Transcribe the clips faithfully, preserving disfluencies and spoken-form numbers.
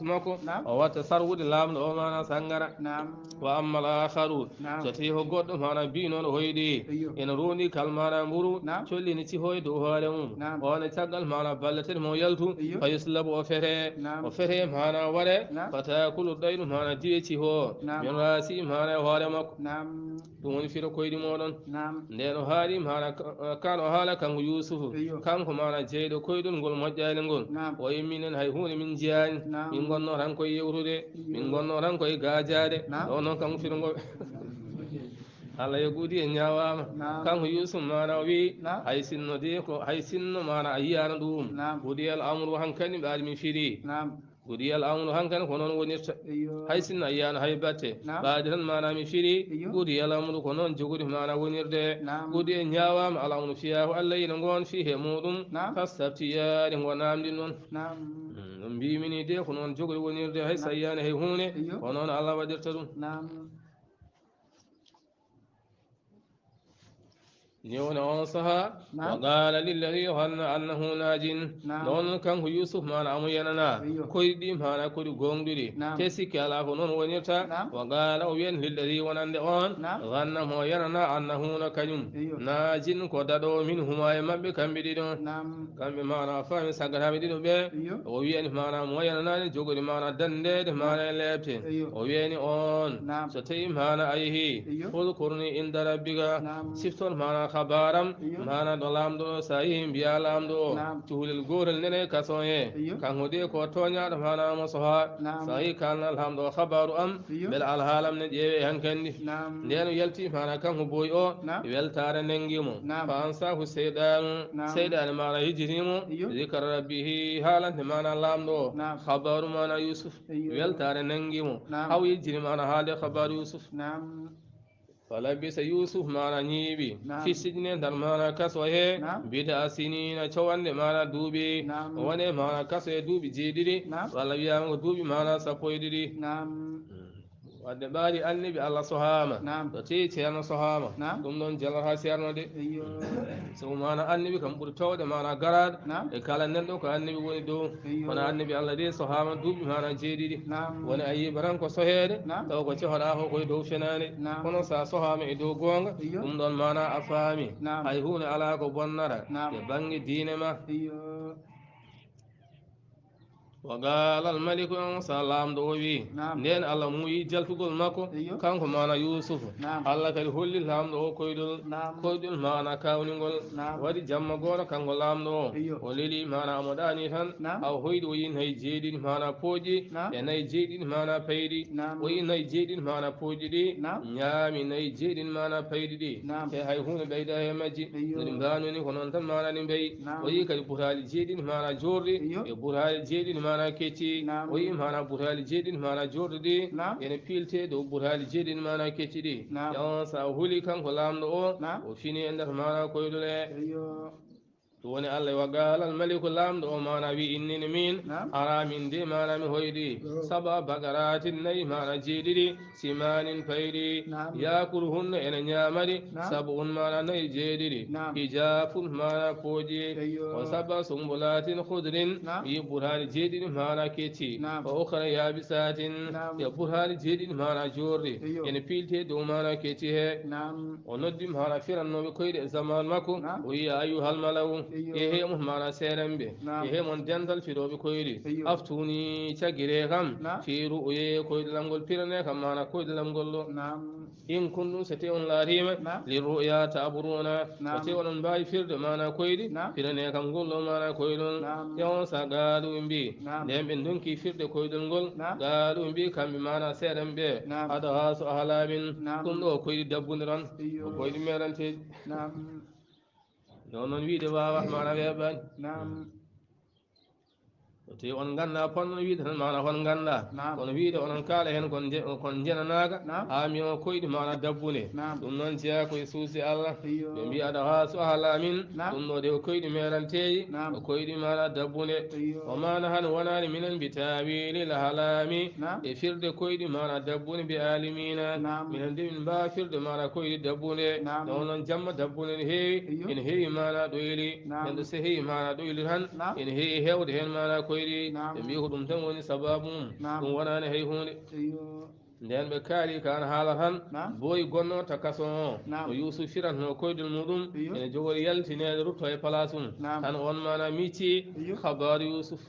makko, o watta sarwude laamɗo o maana sanngara. Wa ammal aakharu, so tawi ko goɗɗo maana biynooɗo hoyɗi, ene roondi kal maana mburu, collini ciho e dow hoore mum, o ne caggal maana balle tati mo yaltu, fa yuslabu, o fete, o fete maana ware, fa taakulu ɗaynu maana diye ciho, min raasi maana e hoore makko. Ɗum woni firo koyɗi mooɗon. Ndeen o haali maana, kan o haala kanko Yuusufu, kanko maana jeyɗo koyɗol ngol moƴƴaani ngol. O wi minen hay huunde min njiyaani. Min ngonnoo tan koye yewtude, min ngonnoo tan koye gaajaade. Ɗo noon kanko firo ngol. Allah yo gudi e ñaawaama. Kanko Yuusufu maana o wi, hay sinno de ko, hay sinno maana a yiyaano ɗum. Gudi el amru hankadi mbaadi mi firi. Gudi al amru hankadi ko noon wonirta. Hay sinno a yiyaano hay batte. Ɓaade tan maana mi firi. Gudi al amru ko noon jogori maana wonirde. Gudi e ñaawaama al amru fiyaahu Allah ina ngoon fii he muɗum. Fastaftiyaani ngo naamndi noon. Ɗum mbimi ni de ko noon jogori wonirde hay so a yiyaani hay huunde. Ko noon Allah waɗirta ɗum. Ni woni on saha. Wa qala lilladi hanna annahu najin. Ɗon kanko Yusuf maana amo yanana koyɗi ɗi maana koɗi gonɗuɗi te sikki ala ko noon wonirta. Wa qala o wiyan lilladi wonande on hanna mo yanana annahu no kañum najin ko daɗo min huma e maɓɓe kamɓe ɗiɗo. Kamɓe maana faami saggataɓe ɗiɗo ɓe o wiyani maana mo yananani jogori maana dandede maana e leɓte. O wiyani on so tawi maana a yehi udkurni inda rabbika siftor maana habaram maana ɗo lamɗo ɗo sa yehi mbiya lamɗo o cuhlel gotel nene kaso he kanko de ko toñaɗo maana mo soha sa yehi kalna lamɗo o habaru am beele alhaalam ne ƴeewe hankandi. Nden o yalti maana kanko boy o weltare nangi mo fa ansahu seydanu seydani maana hijjiti mo zikra rabbihi haalande maana lamɗo o habaru maana yusuf weltare nangi mo haw yejjini maana haalde habaru yusuf. Falabisa yusuf maana ñiiɓi fi sijne nder maana kaso he bida sinina cowande maana duuɓi wone maana kaso he duuɓi jeeɗiɗi walla wiyama ko duuɓi maana sappo e ɗiɗi. Wadde ɓaari annabi Allah sohaama ɗo tewi ceerno sohaama ɗum ɗon jalata ceerno de. Sabu maana annabi kam ɓuri towde maana garaade e kala nenɗo ko annabi woni dow kono annabi Allah de sohaama duuɓi maana jeeɗiɗi woni a yiɓaran ko soheede taw ko cehoɗa ko koye dow fenaande kono sa sohaama e dow goonga ɗum ɗon maana a faami hay huunde ala ko bonnata e bannge diine ma. Wa qala al maliku on sa lamɗo o wi nden allah muuyi jaltugol makko kanko mana yusufu allah kadi holli lamɗo o koydol koydol mana kawnigol waɗi jamma goto kanko lamɗo o o leli mana omo ɗani tan aw hoyɗi o yin hay jeeɗiɗi mana pooƴi e nayi jeeɗiɗi mana payɗi o yin hay jeeɗiɗi mana pooƴi ɗi ñaami nayi jeeɗiɗi mana payɗi ɗi te hay hunde ɓeyda he majji noɗi mbanoni ko noon tan mana ni mbeyi o yi kadi butaali jeeɗiɗi mana jorɗi e butaali jeeɗiɗi mana kecci o yi mana butaali jeeɗiɗi mana jorɗi ɗi ene pilte dow butaali jeeɗiɗi mana kecci ɗi on sa huli kanko lamɗo o o fini e nder mana koyɗole ɗum woni allah wa qala al maliku lamɗo o mana wi innini min ara min de mana mi hoyɗi saba bagaratin nayi mana jeeɗiɗi simanin payɗi yakuluhunna ene ñaamaɗi sabu un mana nayi jeeɗiɗi hijafun mana pooƴi o saba sumbulatin hudrin yi burhani jeeɗiɗi mana kecci o ukhra yabisatin e burhani jeeɗiɗi mana jorɗi ene pilte dow mana kecci he o noddi mana firannoɓe koyɗe e zaman makko o yi ayuhal malaw e hemon mana seerenɓe e hemon dental firoɓe koyɗi aftuni cagire kam fi ru'ye koyɗe lamgol pirane kam mana koyɗe lamgol ɗo in kuntum so tawi on laarima li ru'ya taburuna so tawi onon mbawi firde mana koyɗi pirane kam ngol ɗo mana koyɗol e on sa qaalu ɓe mbi nden ɓe donki firde koyɗol ngol qaalu ɓe mbi kamɓe mana seeɗan ɓe adhasu ahlamin ɗum ɗo koyɗi dabbude tan ko koyɗi meranteji non noon wiide wawa mana weeɓani te on ganda ponno wiide tan mana hon ganda kono wiide onon kaala hen kon je- kon jenanaka ha mi o koyɗi mana dabbune ɗum noon jeeya koye suusi allah ɓe mbi aɗa ha so ahala min ɗum ɗo de ko koyɗi meranteyi ko koyɗi mana dabbune o mana han wonani minen mbi tawili la halami e firde koyɗi mana dabbune mbi alimina minen de min mbawa firde mana koyɗi dabbune ɗo noon jamma dabbune ne heewi ene heewi mana ɗoyli nen ɗo so heewi mana ɗoyli tan ene heewi hewde hen mana koyɗi koyɗi. Ɓe mbi ko ɗum tan woni sababu mum. Ɗum wonaani hay huunde. Nden ɓe kaali ka an haala tan. Boyi gonno ta kaso o. O Yuusuf firatno koyɗol muɗum. Ene jogori yaltineede rutto e place mum. Tan on maana micci. Khabar Yuusuf.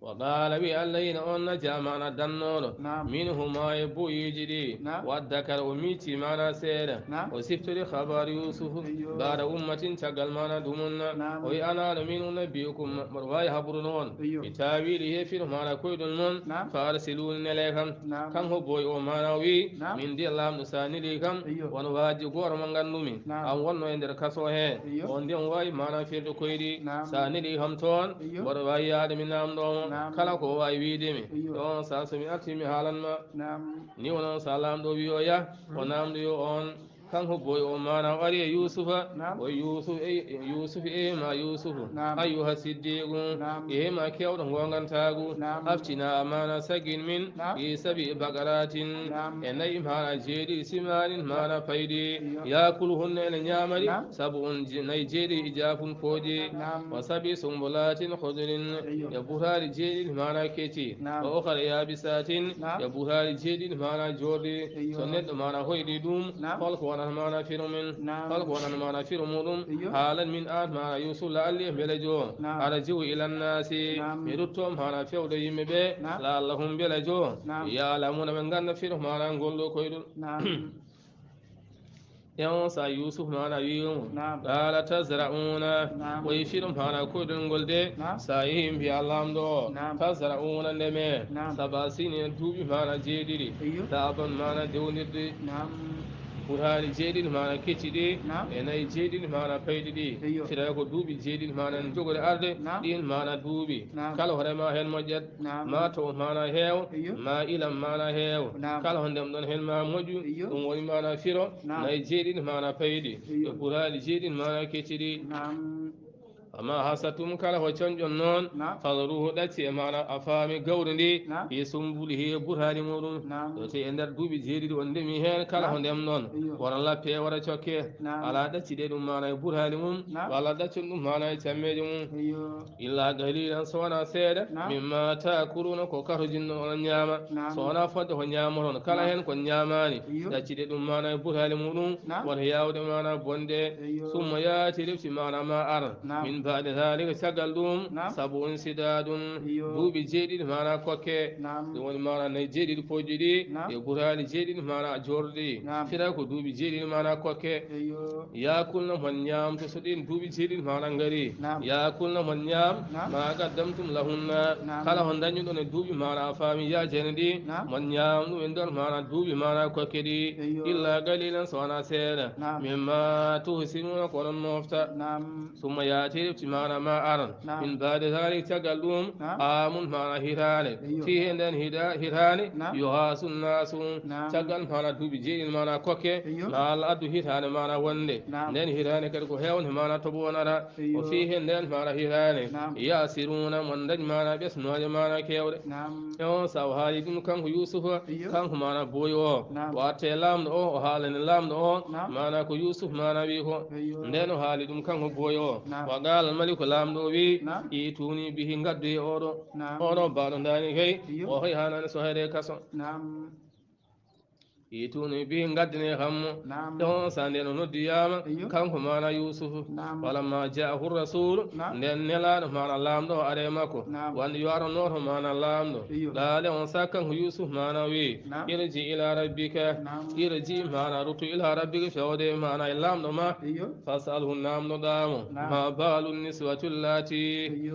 Wa qaala wi allayina on na jamana dannoɗo. Min huma e boyiji ɗi. Wa dakara o micci maana seeɗa. O siftori khabar Yuusuf. Baada ummatin caggal maana dumunna. O wi anaɗo min unabbiukum mboɗo wawi habruno on. Mi tawili he fino maana koyɗol mon. Fa arsiluni nele kam. Kanko boy o maana o wi. Min ndiya lamɗo sa neli kam. Won waaji goto mo ngandumi. An wonno e nder kaso he. On ndiya wawi maana firde koyɗi. Sa neli kam toon. Mboɗo wawi yaade mi namɗo mo. Kala ko wawi wiide mi. Ɗon sa so mi arti mi haalan ma. Ni wonon sa lamɗo wi o ya. O namɗo yo on. Kanko boy o maana o ari e Yuusufa. O Yuusuf e Yuusuf e ma Yuusufu. Ayyuha siddiqu. E ma kewɗo gongantagu. Aftina amana sagin min. E sabi e bagaratin. E nayi maana jeeɗi simanin maana paydi. Yakulu hunna ene ñaamari. Sabu on nayi jeeɗi e jafun pooji. Wa sabi sumbulatin khudrin. E butaali jeeɗi maana keci. Wa ukhra yabisatin. E butaali jeeɗi maana jorɗi. So neɗɗo maana hoyɗi ɗum. Holko wonata maana firu min? Holko wonata maana firu muɗum? Haalan min an maana Yuusuf la alli e mbelejo. Arji'u ila nnasi. Mi rutto maana fewde yimɓe ɓe. La allahum mbelejo. Ya'lamuna ɓe nganda firu maana ngol ɗo koyɗol. E on sa Yuusuf maana wi mo. Qala tazra'una. O yi firu maana koyɗol ngol de. Sa yehi mbiya lamɗo o. Tazra'una ndeme. Saba sini duuɓi maana jeeɗiɗi. Da'aban maana dewnirde. Butaali jeeɗiɗi maana kecci ɗi. E nayi jeeɗiɗi maana payɗi ɗi. Fira ko duuɓi jeeɗiɗi maana en jogori arde. Ɗin maana duuɓi. Kala hoore ma hen moƴƴat. Ma to maana heew. Ma ilam maana heew. Kala ho ndem ɗon hen ma moƴƴu. Ɗum woni maana firo. Nayi jeeɗiɗi maana payɗi. E butaali jeeɗiɗi maana kecci ɗi. Amma hasatum kala ko coñƴon noon. Fadruhu ɗacci e maana a faami gawri ndi. Fi sumbulihi e butaali muɗum. Ɗo te e nder duuɓi jeeɗiɗi on ndemi heen kala ko ndemɗon. Wona lappe wona cokke. Ala ɗacci ɗe ɗum maana e butaali mum. Walla ɗaccon ɗum maana e cammeeje mum. Illa qalilan so wona seeɗa. Mimma taakuluna ko katojinno on ñaama. So wona fodde ko ñaamoton kala heen ko ñaamaani. Ɗacci ɗe ɗum maana e butaali muɗum. Wota yaawde maana bonde. Summa yaati refti maana ma ar. Min baade zalika caggal ɗum. Sabu on sidaadun. Duuɓi jeeɗiɗi maana kokke. Ɗum woni maana nayi jeeɗiɗi pojji ɗi. E butaali jeeɗiɗi maana jorɗi. Fira ko duuɓi jeeɗiɗi maana kokke. Yaakulna mon ñaamto so ɗin duuɓi jeeɗiɗi maana ngari. Yaakulna mon ñaam. Ma qaddamtum lahunna. Kala ko dañuɗon e duuɓi maana a faami yaajene ɗi. Mon ñaam ɗum e nder maana duuɓi maana kokke ɗi. Illa qalilan so wona seeɗa. Mimma tuhsinuna ko onon mofta. Summa yaati refti maana ma aran. Min baade zalik caggal ɗum. Amun maana hitaande. Fi he nden hitaande. Yuhasu nasu. Caggal maana duuɓi jeeɗiɗi maana kokke. Ma Allah addu hitaande maana wonde. Nden hitaande kadi ko heewnde maana toɓo wonata. O fi he nden maana hitaande. Yasiruna mon dañ maana ɓesnooje maana kewɗe. E on sa o haali ɗum kanko Yuusufa. Kanko maana boy o. O atte lamɗo o, o haalani lamɗo o. Maana ko Yuusuf maana wi ko. Nden o haali ɗum kanko boy o. Wa qala al maliku lamɗo o wi. Ituni bihi ngaddu e oɗo. Oɗo baɗo ndani kay. O hoy hanani so hayre kaso. Ituni bihi ngaddine kammo. Ɗon sa nden o noddiyama. Kanko maana Yuusufu. Falamma ja'ahu rasulu. Nden nelaɗo maana lamɗo o are makko. Wande yo aronoto maana lamɗo. Qala on sa kanko Yuusuf maana wi. Irji ila rabbika. Irji maana rutu ila rabbika fewde maana e lamɗo ma. Fas'alhu namdo ɗamo. Ma balu niswatu llati.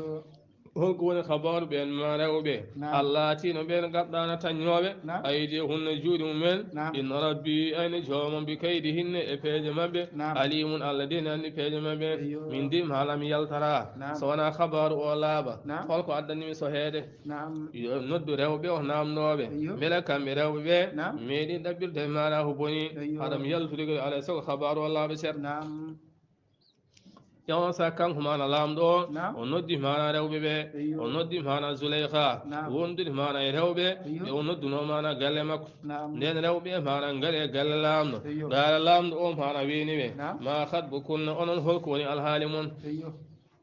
Holko woni khabaru ɓen ma rewɓe? Allati no ɓen gaɗɗana tañooɓe. Aydi hunna juuɗi mumen. Inna rabbi ayni joomam bi kaydi hinne e peeje maɓɓe. Alimun Allah de ne anndi peeje maɓɓe. Min de mi haala mi yaltara. So wona khabaru o laaɓa. Holko addani mi so heede? Yo noddu rewɓe o namnooɓe. Mbele kamɓe rewɓe ɓe meeɗi ɗaɓɓirde maana ko boni. Haɗam yaltude ko alay sago khabaru o laaɓa cer. Yawon sa kanko maana lamɗo o. O noddi maana rewɓe ɓe. O noddi maana Zuleyha. Wondude maana e rewɓe ɓe o nodduno maana galle makko. Nden rewɓe maana ngari e galle lamɗo. Gaala lamɗo o maana wini ɓe. Ma khatbu kunna onon holko woni alhaali mon?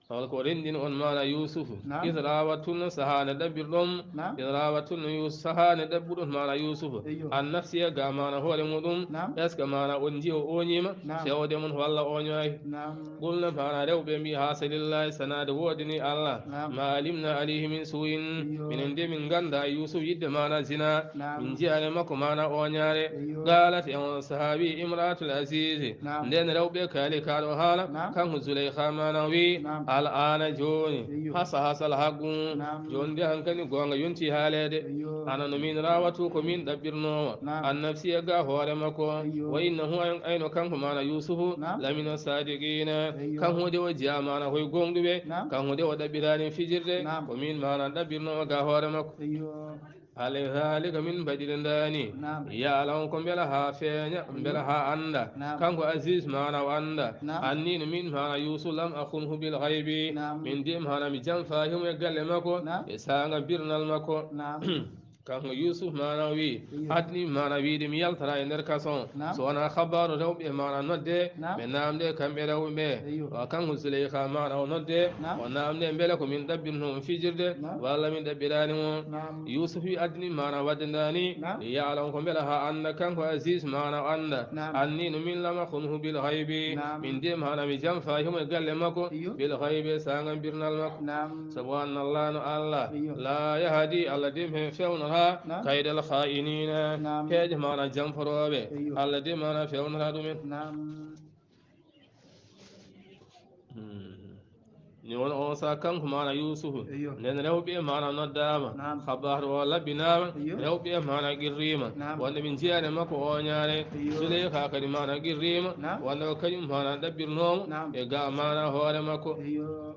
Hol ko renndini on maana Yuusufu? Naam. Id raawattunna, sahaa nde ɗaɓɓirɗon. Naam. Id raawattunna Yuus-, sahaa nde ɗaɓɓuɗon maana Yuusufu. Eyyo. An nafsiya, ga maana hoore muɗum. Naam. Est-ce que maana on nji o ooñiima? Naam. Fewde mon walla ooñaaki? Naam. Qulna, maana rewɓe mbi, haasa lillahi, sanaade woodani Allah. Naam. Ma alimna alayhi min suu'in. Eyyo. Minen de min ngannda Yuusufu yiɗde maana zina. Naam. Min njiyaani makko maana ooñaare. Eyyo. Qaalat, e on sahaa wi imra'atul azizi. Naam. Nden rewɓe kaali kaaɗo haala, naam, kanko Zuleyha maana wi, naam, al aana jooni, eyyo, hasa hasal haqqu. Naam. Jooni de hankadi goonga yonti haaleede. Eyyo. Ana no min raawatu ko min ɗaɓɓirnoowo. Naam. An nafsiya ga hoore makko. Eyyo. Wa innahu ay-, ayno kanko maana Yuusufu, naam, lamina saadiqiina. Eyyo. Kanko de o jeyaa maana koye gooŋɗuɓe. Naam. Kanko de o ɗaɓɓiraani fijirde. Naam. Ko min maana ɗaɓɓirnoowo ga hoore makko. Eyyo. Hal e zaalika min mbaɗiri ndaani. Naam. Ya'lamu ko mbela haa feeña, mbela haa annda. Naam. Kanko Aziz maana o annda. Naam. Anni no min maana Yuusu lam akhunhu bil ghaybi. Naam. Min de maana mi janfaaki mo e galle makko, naam, e saanga birnal makko. Naam. Kanko Yuusuf maana o wi, eyyo, adni maana wiide mi yaltata e nder kaso. Naam. So wonaa khabaaru rewɓe maana nodde, naam, ɓe naamnde kamɓe rewɓe ɓe. Eyyo. Wa kanko Zuleyha maana o nodde, naam, o naamnde mbele ko min ɗaɓɓirno mo fijirde, naam, walla min ɗaɓɓiraani mo. Naam. Yuusuf wi adni maana wadde ndaani, naam, ya'lamu ko mbela haa annda kanko Aziz maana o annda. Naam. Anni no min lam akhunhu bil ghaybi. Naam. Min de maana mi janfaaki mo e galle makko, eyyo, bil ghaybi, saanga birnal makko. Naam. Sabu anna Allah no Allah, eyyo, la yahdi, Allah de mi fewnata, naam, kaydal kha'inina, naam, peeje maana janforooɓe. Eyyo. Allah de maana fewnata ɗumen. Naam. Hmm. Ni won on saha kanko maana Yuusufu. Eyyo. Nden rewɓe maana noddaama. Naam. Khabaaru o laɓɓinaama. Eyyo. Rewɓe maana qirriima. Naam. Wonde min njiyaani makko ooñaare. Eyyo. Zuleyha kadi maana qirriima. Naam. Wonde o kañum maana ɗaɓɓirnoomo. Naam. E ga maana hoore makko. Eyyo.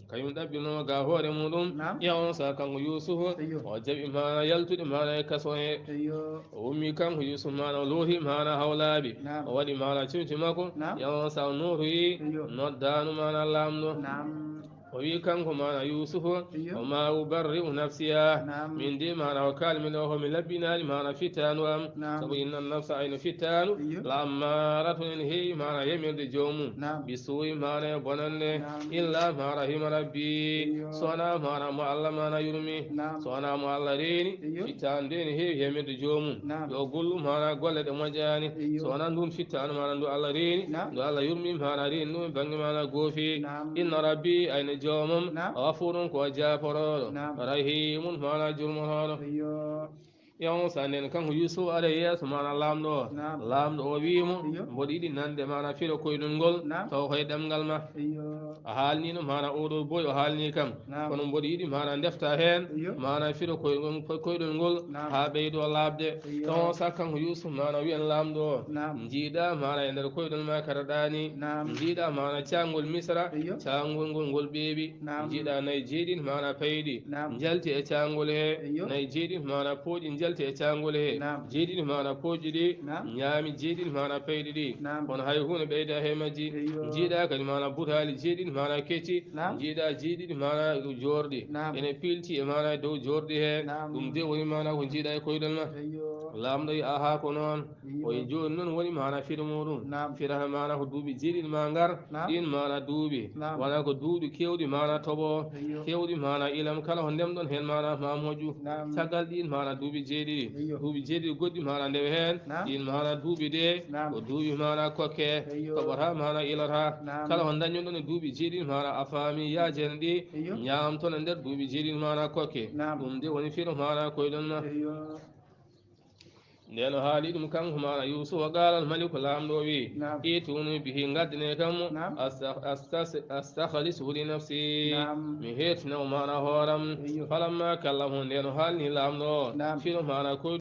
Kañum ɗaɓɓirnoomo ga hoore muɗum. Naam. E on saha kanko Yuusufu. Eyyo. O jaɓi maana yaltude maana e kaso he. Eyyo. O ummi kanko Yuusuf maana o looti maana hawlaaɓe. Naam. O waɗi maana cuuti makko. Naam. E on saha o nootoyi, eyyo, noddaanu maana laamɗo. Naam. O wi kanko maana Yuusufu, eyyo, wa ma ubarri'u nafsiya. Naam. Min de maana o kaalmi ɗo ko mi laɓɓinaani maana fittaandu am. Naam. Sabu inna nafsa ayno fittaandu, eyyo, la ammaratun ene heewi maana yamirde joomum. Naam. Bi suu'i maana e bonannde. Naam. Illa ma rahima rabbi. Eyyo. So wonaa maana mo Allah maana yurmi. Naam. So wonaa mo Allah reeni, eyyo, fittaandu de ene heewi yamirde joomum. Naam. Yo o gollu maana golle ɗe moƴƴaani. Eyyo. So wonaa ndun fittaandu maana ndu Allah reeni, naam, ndu Allah yurmi maana reeni ɗum e bannge maana goofi. Naam. Inna rabbi, ayno joomam, naam, ghafurun ko o jaaporooɗo. Naam. Rahimun maana jurmotooɗo. Eyyo. E on saha nden kanko Yuusuf ari yeeso maana laamɗo o. Naam. Laamɗo o wii mo, eyyo, mboɗo yiɗi nande maana firo koyɗol ngol, naam, taw koye ɗemngal ma. Eyyo. A haalniino maana oɗo boy o haalni kam. Naam. Kono mboɗo yiɗi maana ndefta heen, eyyo, maana firo koy-, koyɗol ngol, naam, haa ɓeydo laaɓde. Eyyo. E on saha kanko Yuusuf maana wiyan laamɗo o, naam, njiiɗa maana e nder koyɗol ma karaɗaani. Naam. Njiiɗa maana caangol Misra, eyyo, caangol ngol ngol ɓeeɓi. Naam. Njiiɗa nayi jeeɗiɗi maana payɗi. Naam. Njalti e caangol he. Eyyo. Nayi jeeɗiɗi maana pooƴi njalti e caangol he. Naam. Jeeɗiɗi maana pooƴi ɗi, naam, ñaami jeeɗiɗi maana payɗi ɗi. Naam. Kono hay huunde ɓeyda he majji. Eyyo. Njiiɗa kadi maana butaali jeeɗiɗi maana kecci. Naam. Njiiɗa jeeɗiɗi maana joorɗi. Naam. Ene piilti e maana dow joorɗi he. Naam. Ɗum de woni maana ko njiiɗa e koyɗol ma. Eyyo. Laamɗo wi, aha, ko noon. Eyyo. O wi, jooni noon woni maana firo muɗum. Naam. Firata maana ko duuɓi jeeɗiɗi ma ngar. Naam. Ɗin maana duuɓi. Naam. Wona ko duuɓi keewɗi maana toɓo. Eyyo. Keewɗi maana ilam, kala ko ndemɗon heen maana ma moƴƴu. Naam. Caggal ɗin maana duuɓi jeeɗiɗi. Eyyo. Duuɓi jeeɗiɗi goɗɗi maana ndewe heen. Naam. Ɗin maana duuɓi de, naam, ko duuɓi maana kokke. Eyyo. Toɓata maana ilata. Naam. Kala ko ndañɗon e duuɓi jeeɗiɗi maana a faami yaajene ɗi. Eyyo. Ñaamton e nder duuɓi jeeɗiɗi maana kokke. Naam. Ɗum de woni firo maana koyɗol ma. Eyyo. Nden o haali ɗum kanko maana Yuusufa, qaalal maliku, laamɗo o wi, naam, ituni bihi, ngaddane kam mo, naam, asta-, astas-, astakhlisu li nafsi, naam, mi heertina mo maana hooram. Eyyo. Falamma kallamahu, nden o haalni laamɗo o, naam, firo maana koy